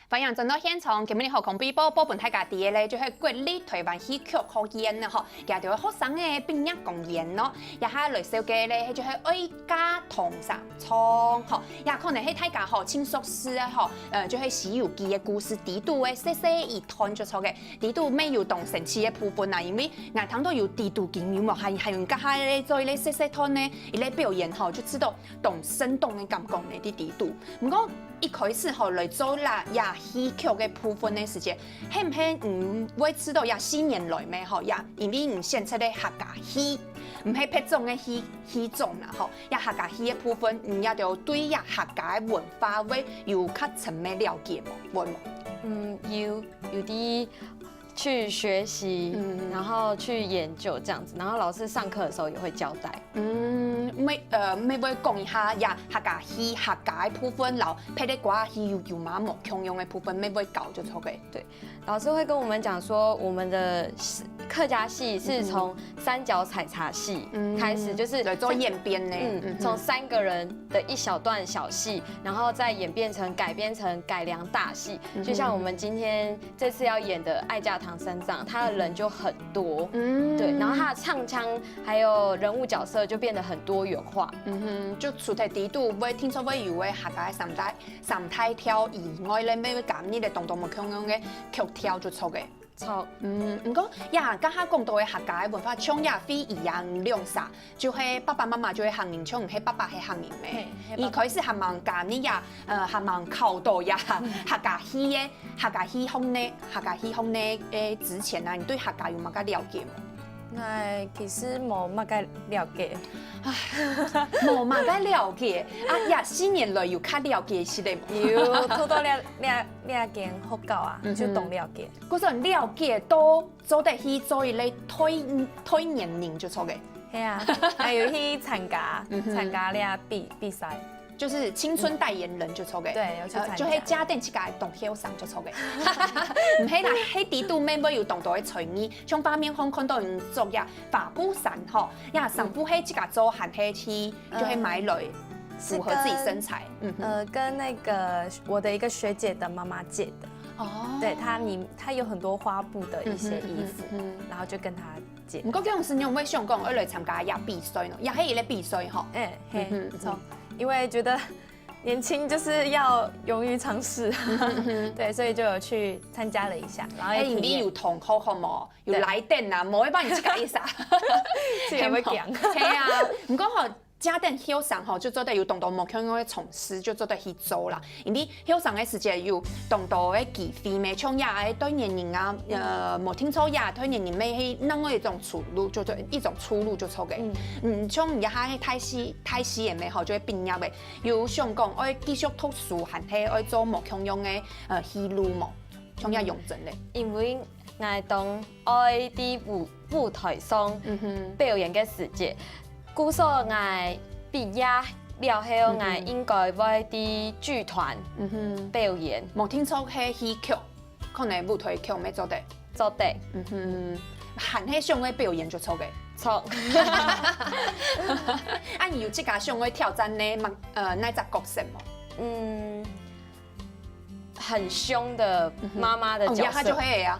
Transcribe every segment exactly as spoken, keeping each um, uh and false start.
歡迎轉到現場，今晡日好康飛報，報分大家知个咧，就係國立臺灣戲曲學院个吼，佢兜个學生仔畢業公演咯。這下來紹介咧，就係愛嫁唐三藏吼，也可能係大家吼盡熟識个吼，呃，就係《西遊記》个故事，裡肚个細細一段就著个，裡肚乜有當神奇个部分啊，因為𠊎聽到有裡肚經有無，還還有該下咧做一個細細段呢，一個表演吼，就知道當生動个感覺呢，在裡肚。毋過 一開始吼來做啦，這戲曲个部分个時節，係毋係你會知道這四年來咩吼，這因為你選擇个客家戲，毋係別種个戲戲種啦吼，這客家戲个部分，你也就對這客家个文化會有較深个了解無？會無？嗯，有有的去學習，嗯然後去研究這樣子，然後老師上課的時候也會交代。嗯，乜呃，乜會講一下這客家戲、客家个部分，摎別个歌仔戲有有麼無共樣个部分，乜會教就著个。老師會跟我們講說，我們的客家戲是從三角採茶戲開始，就是來做演變呢。嗯，從三個人的一小段小戲，然後再演變成改編成改良大戲，就像我們今天這次要演的《愛嫁唐三藏》，他的人就很多，嗯對，然後他的唱腔還有人物角色就變得很多元化。嗯哼，就除忒裡肚會聽說會有个客家个三大三大調以外咧，乜會加入个當多無共樣个曲調就著个。著。嗯，毋過呀，剛剛講到个客家个文化，像這回憶啊，兩儕就係爸爸媽媽就係客人，像你係爸爸係客人咩？嘿，係一開始還吂加入呀，呃，還吂考到呀，客家戲个客家戲項呢，客家戲項呢，誒，之前啊，你對客家有麼个了解無？ 𠊎其實無麼个了解。無麼个了解啊，呀，四年來有較了解一息个無？有做到這這這間學校啊，就當了解。故所了解到做得去做一個推推年齡就著个。係啊，還有去參加參加這比比賽。就是青春代言人就著个，對，有去參加。就係家庭自家當後生就著个，毋係啦，係裡肚面會有當多个才藝，像畫面項看到你著呀，花布衫吼，呀，衫布係自家做還係去就係買來符合自己身材，嗯哼，呃，跟那個我的一個學姐的媽媽借的。哦，對，她你她有很多花布的一些衣服，嗯哼嗯哼然後就跟她借。毋過這種時你有無想講愛來參加這比賽呢？也係一個比賽吼，哎，嘿，嗯哼不錯，因為覺得年輕就是要勇於嘗試，對，所以就有去參加了一下，然後哎，也體驗你有同學好無？有對來電啊，無愛幫你自家意思啊。自己會講。係啊，毋過吼，家庭後生吼，就做得有當多無共樣个嘗試，就做得去做啦。因為後生个時節有當多个機會咩，像這个對年齡啊，呃，無聽錯，這對年齡咩係另外一種出路，就做一種出路就著个。嗯，像這下係大四大四个咩吼，就會畢業个，有想講愛繼續讀書，還係愛做無共樣个呃戲路無？像這樣真个。因為𠊎當愛在舞舞台上表演个時節，故所𠊎畢業了後，𠊎應該會在劇團表演。無聽錯係戲曲，可能舞台劇乜做得。做得。嗯哼，還係想愛表演就著个。著。啊，你有自家想愛挑戰呢？麼呃，哪隻角色無？嗯，很兇的媽媽的角色。哦，這下就係啊。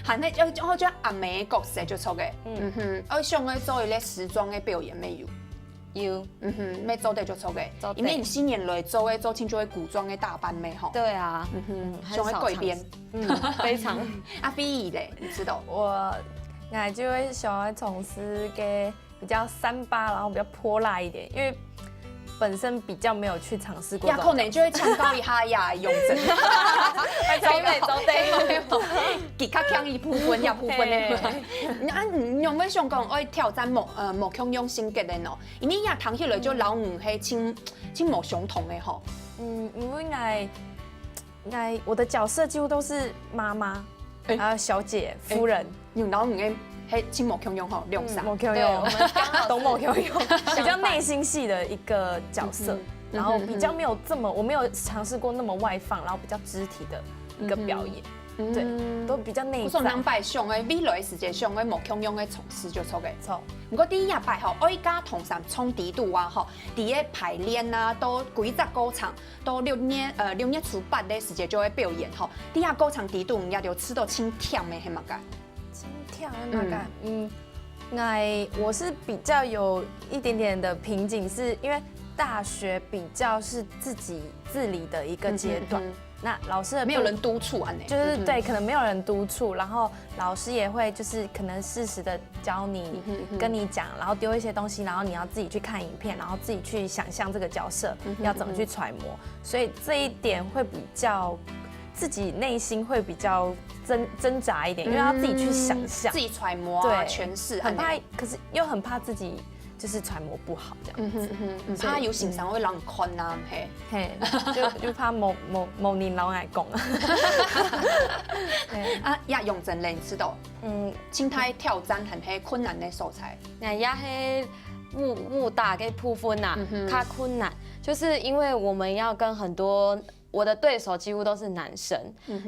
還係就就就阿姆个角色就著个。嗯哼，愛想愛做一個時裝个表演乜有。有。嗯哼，乜做得就著个。做得。因為你四年來做个做清楚个古裝个打扮乜吼。對啊。嗯哼，很想愛改變。嗯，非常。啊，飛怡咧，你知道？我，𠊎就會想要從事个比較三八，然後比較潑辣一點，因為本身比較沒有去嘗試過這種。也可能就會請教一下呀，永正。做得做得。佢較強一部分，一部分个。啊，你有無想講愛挑戰無呃無共樣性格个喏？因為也聽起來就摎你係盡盡無相同个吼。嗯，因為𠊎，𠊎我的角色幾乎都是媽媽，欸還有小姐、夫人，有摎你个係盡無共樣吼，兩儕。無共樣，對，我們剛好是都無共樣，比較內心戲的一個角色，然後比較沒有這麼，我沒有嘗試過那麼外放，然後比較肢體的一個表演。對，都比較內在。所以人擺想个，未來个時節想个無共樣个嘗試就著个。著。毋過第一擺吼，愛加同三重底肚啊吼，第一排練啊，到規則過程，到六月呃六月初八个時節就會表演吼。第一過程底肚，你也有試到盡忝个係麼个？盡忝个麼个？嗯，那我是比較有一點點的瓶頸，是因為大學比較是自己自理的一個階段。那老師的沒有人督促啊，就是對，可能沒有人督促，然後老師也會就是可能適時的教你，跟你講，然後丟一些東西，然後你要自己去看影片，然後自己去想象這個角色要怎麼去揣摩，所以這一點會比較自己內心會比較掙掙扎一點，因為要自己去想象，自己揣摩啊，詮釋，很怕，可是又很怕自己就是揣摩不好這樣子。毋怕有先生會讓你看啊，嘿，嘿，就就怕某某某人老愛講。啊，也用真練知道，嗯，盡大挑戰還係困難个所在，那也係武武打个部分呐，較困難，就是因為我們要跟很多。我的對手幾乎都是男生，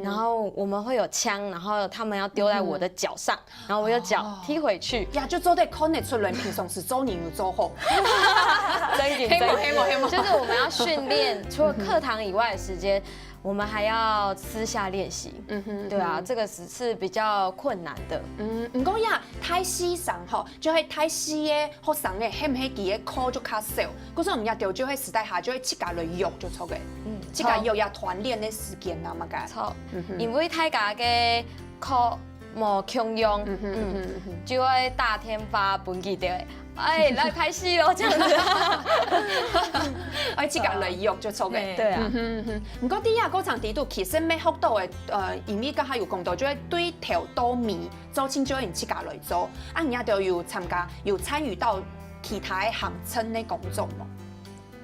然後我們會有槍，然後他們要丟在我的腳上，然後我就腳踢回去。呀，就做得看得出來，平常時做人有做好。真的，真的，就是我們要訓練，除了課堂以外的時間，我們還要私下練習。嗯哼，對啊，這個是是比較困難的。嗯，毋過呀，大四生吼，就係大四个學生个，係毋係佢个課就較少？ 故所毋也就就係私底下就係自家來約就著个，自家約也團練个時間啊嘛个。著，因為大家个課無共樣，就會打電話分佢兜，哎，來拍戲咯，這樣子。哎，自家來約就著个。對啊。毋過在這過程底肚，其實乜學到个，呃，因為剛才有講到，就係對頭到尾 做親像人自家來做，啊，你也都有參加，有參與到其他个行政个工作無？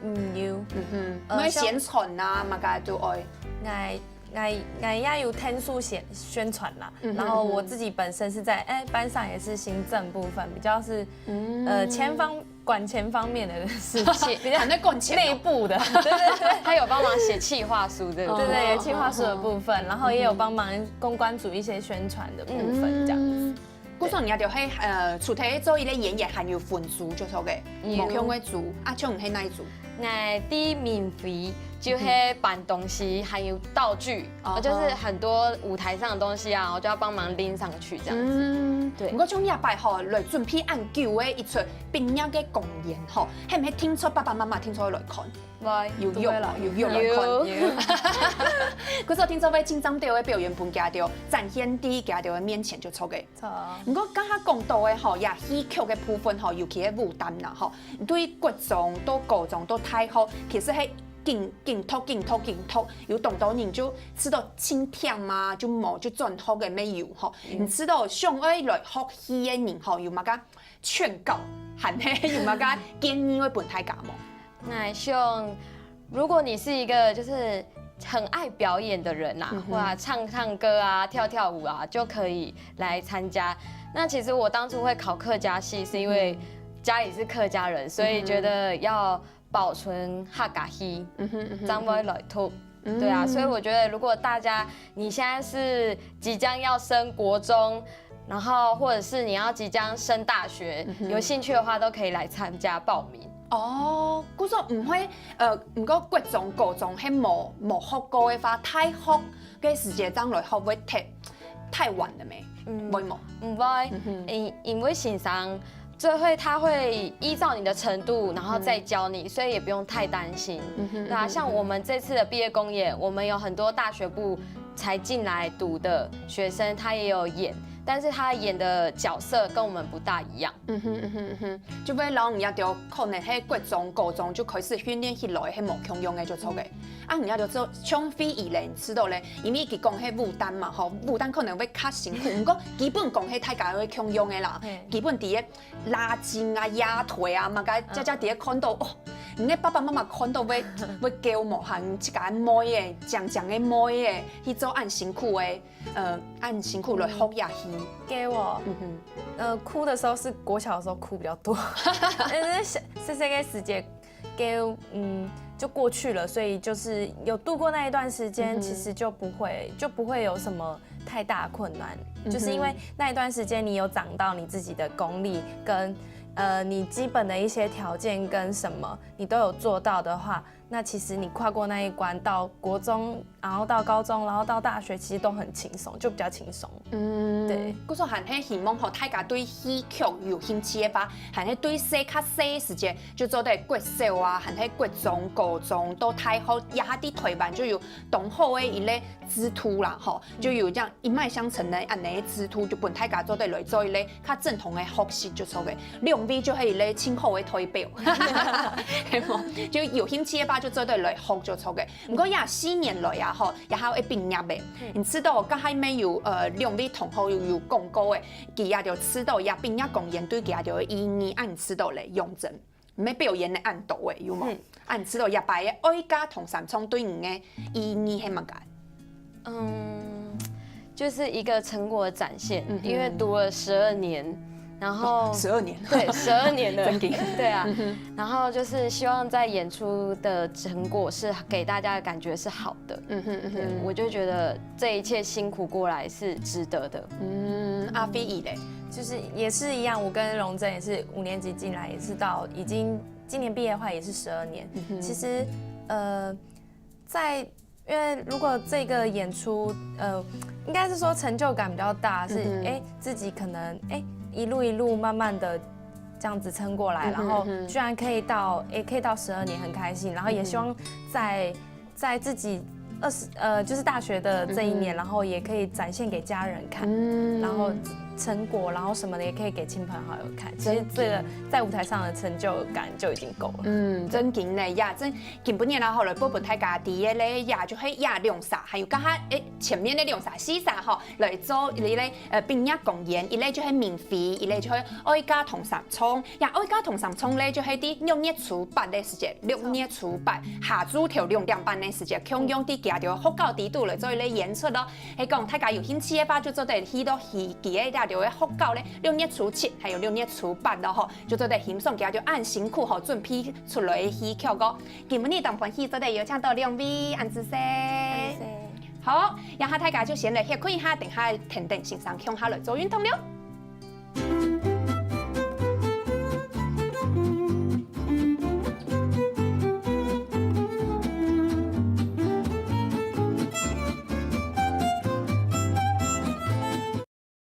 嗯，有。嗯哼，愛宣傳啊，麼个都愛。 𠊎𠊎𠊎也有聽說宣宣傳啦，然後我自己本身是在哎班上也是行政部分，比較是呃前方管錢方面的事情，還在管錢，內部的，對對對，他有幫忙寫企劃書，對不對？對對，企劃書的部分，然後也有幫忙公關組一些宣傳的部分這樣子。 故所你也就係呃，除忒做一個演員，還有分組就著个，無共个組，啊，像你係哪一組？哎，第一名位就係搬東西，還有道具，就是很多舞台上的東西啊，我就要幫忙拎上去這樣子。嗯，對。毋過像這擺吼，來準備恁久个一齣畢業个公演吼，係毋係聽說爸爸媽媽聽說會來看？ 喂，有約無？有約來看。故所聽說會盡讚兜个表演分佢兜展現在佢兜个面前就著个。毋過剛剛講到个吼，這戲曲个部分吼，尤其係武旦啦吼，對國中到高中到大學，其實係緊緊讀緊讀緊讀，有當多人就試著盡忝啊，就無就轉學个乜有吼。你試著想愛來學戲个人吼，有麼个勸告，還係有麼个建議會分大家無？ 那像，如果你是一個就是很愛表演的人啊，或者唱唱歌啊、跳跳舞啊，就可以來參加。那其實我當初會考客家系，是因為家裡是客家人，所以覺得要保存客家戲，嗯哼，嗯哼，正會來讀。對啊，所以我覺得如果大家你現在是即將要升國中，然後或者是你要即將升大學，有興趣的話都可以來參加報名。 哦，故所毋會，呃，毋過國中、高中係無無學過个話，大學个時節正來學會忒太晚了沒？會無？毋會，因因為先生最會他會依照你的程度，然後再教你，所以也不用太擔心。對啊，像我們這次的畢業公演，我們有很多大學部才進來讀的學生，他也有演，但是他演的角色跟我們不大一樣。 嗯哼嗯哼嗯哼，就會摎人家兜可能係國中、高中就開始訓練起來，係無共樣个就著个。啊，人家就做像飛一類，知道咧，因為佢講係武旦嘛吼，武旦可能會較辛苦，毋過基本功係大家會共樣个啦。基本在个拉筋啊、壓腿啊，麼个，家家在个看到哦，你个爸爸媽媽看到會會噭無？還自家妹仔，靚靚个妹仔，去做恁辛苦个。 呃，恁辛苦來學這戲。噭哦，嗯哼，呃，哭的時候是國小的時候哭比較多，但是細細个時節噭，嗯，就過去了，所以就是有度過那一段時間，其實就不會就不會有什麼太大的困难，就是因为那一段时间你有长到你自己的功力跟呃你基本的一些条件跟什么你都有做到的话，那其实你跨过那一关，到国中，然后到高中，然后到大学，其实都很轻松，就比较轻松。嗯，对。故所還係希望吼，大家對戲劇有興趣个話，還係對細較細个時節就做得國小啊，還係國中、高中到大學，也下在台灣就有當好个一類制度啦，吼，就有這樣一脈相承个恁呢个制度，就分大家做得來做一類較正統个學習就做个。兩位就係一類盡好个代表，係無？就有興趣个話就做得來學就做个。毋過也四年來啊，吼，也還有一畢業个。你知道，剛才沒有呃兩位同學有有講過个，佢也就知道也畢業公演對佢也就意義，恁你知道咧，永正。 毋係表演个恁多个，有無？恁知道這擺个愛家同三創對你个意義係麼个？嗯，就是一个成果的展现，因为读了十二年，然后十二年，对十二年的，真的，对啊，然后就是希望在演出的成果是给大家的感觉是好的，嗯哼嗯哼，我就觉得这一切辛苦过来是值得的。嗯，阿飛你咧，就是也是一样，我跟荣珍也是五年级进来，也是到已经今年毕业的话也是十二年。其实呃，在因为如果这个演出，呃，应该是说成就感比较大，是哎、诶自己可能哎、诶一路一路慢慢的这样子撑过来，然后居然可以到哎、诶可以到十二年，很开心，然后也希望在在自己二十呃就是大学的这一年，然后也可以展现给家人看，然后成果，然后什么的也可以给亲朋好友看。其实这个在舞台上的成就感就已经够了。嗯，真經呢，呀，真今晡日啦，好來報報大家知个咧，呀，就係呀兩儕，還有剛才誒前面个兩儕四儕吼，來做一个呃畢業公演，一个就係明輝，一个就係愛家同三創。呀，愛家同三創咧就係在六月初八个時節，六月初八下晝頭兩點半个時節，共樣在佢兜學校底肚來做一个演出咯。係講大家有興趣个話，就做得去到佢佢个這兜个學校咧，六月初七還有六月初八咯吼，就做得欣賞佢兜恁辛苦吼準備出來个戲曲哦。今晡日當歡喜做得邀請到兩位，恁仔細。好，這下大家就先來歇睏一下，等下跈等先生共下來做運動了。